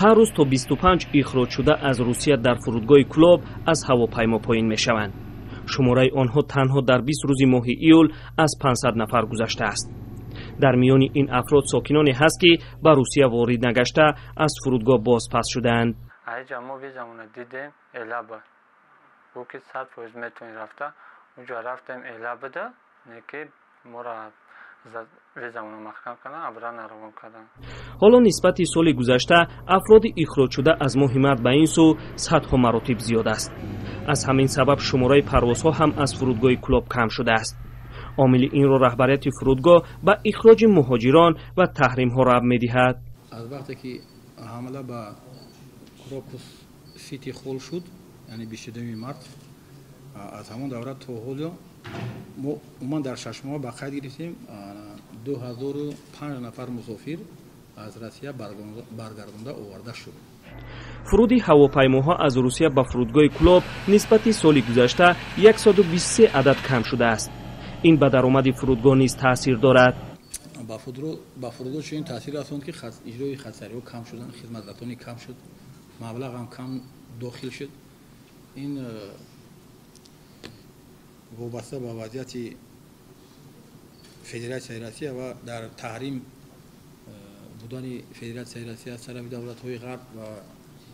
Ҳар рӯз то 25 ихроҷшуда аз Русия дар фурудгоҳи Кӯлоб аз ҳавопаймо поин мешаванд. Шумораи онҳо танҳо дар 20 рӯзи моҳи июл аз 500 нафар гузаштааст. Дар миёни ин афрод сокиноне ҳаст, ки ба Русия ворид нагашта аз фурудгоҳ бозпас шудаанд. Аиҷа мо визамона дидем, эла буд. Гуфт, ки 100% метавонӣ рафта. Уҷа рафтем, эла буда, не ки моро визамона маҳкам кардан, обратно равон кардан. Ҳоло нисбати соли гузашта афроди ихроҷшуда аз моҳи март ба ин сӯ садҳо маротиб зиёд аст. Аз ҳамин сабаб шумораи парвозҳо ҳам аз фурудгоҳи Кӯлоб кам шудааст. Омили инро раҳбарияти фурудгоҳ ба ихроҷи муҳоҷирон ва таҳримҳо рабт медиҳад. Аз вақте ки ҳамла ба Крокус Сити Холл шуд, яъне 22 март, аз ҳамон давра то ҳоло мо умуман дар 6 моҳ ба қайд гирифтем 2005 нафар мусофир аз Россия баргардонда оварда шуд. Фуруди ҳавопаймоҳо аз Русия ба фурудгоҳи Кӯлоб нисбати соли гузашта 123 адад кам шудааст. Ин ба даромади фурудгоҳ низ таъсир дорад. Ба фурудгоҳ чунин таъсир расонд, ки иҷрои хатсайриҳо кам шуданд, хизматрасонӣ кам шуд, маблағ ҳам кам дохил шуд. Ин вобаста ба вазъияти Федератсияи Россия ва дар таҳрим будани Федератсияи Россия аз тарафи давлатҳои Ғарб ва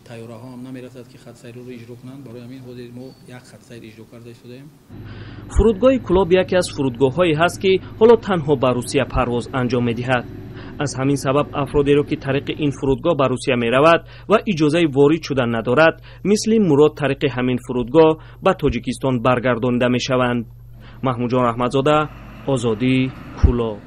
тайёраҳо ҳам намерасад, ки хатсайрро иҷро кунанд. Барои ҳамин ҳозир мо як хатсайр иҷро карда истодаем. Фурудгоҳи Кӯлоб яке аз фурудгоҳҳое ҳаст, ки ҳоло танҳо ба Русия парвоз анҷом медиҳад. Аз ҳамин сабаб афродеро, ки тариқи ин фурудгоҳ ба Русия меравад ва иҷозаи ворид шудан надорад, мисли Мурод, тариқи ҳамин фурудгоҳ ба Тоҷикистон баргардонида мешаванд. Маҳмудҷон Раҳматзода, Озодӣ, Кӯлоб.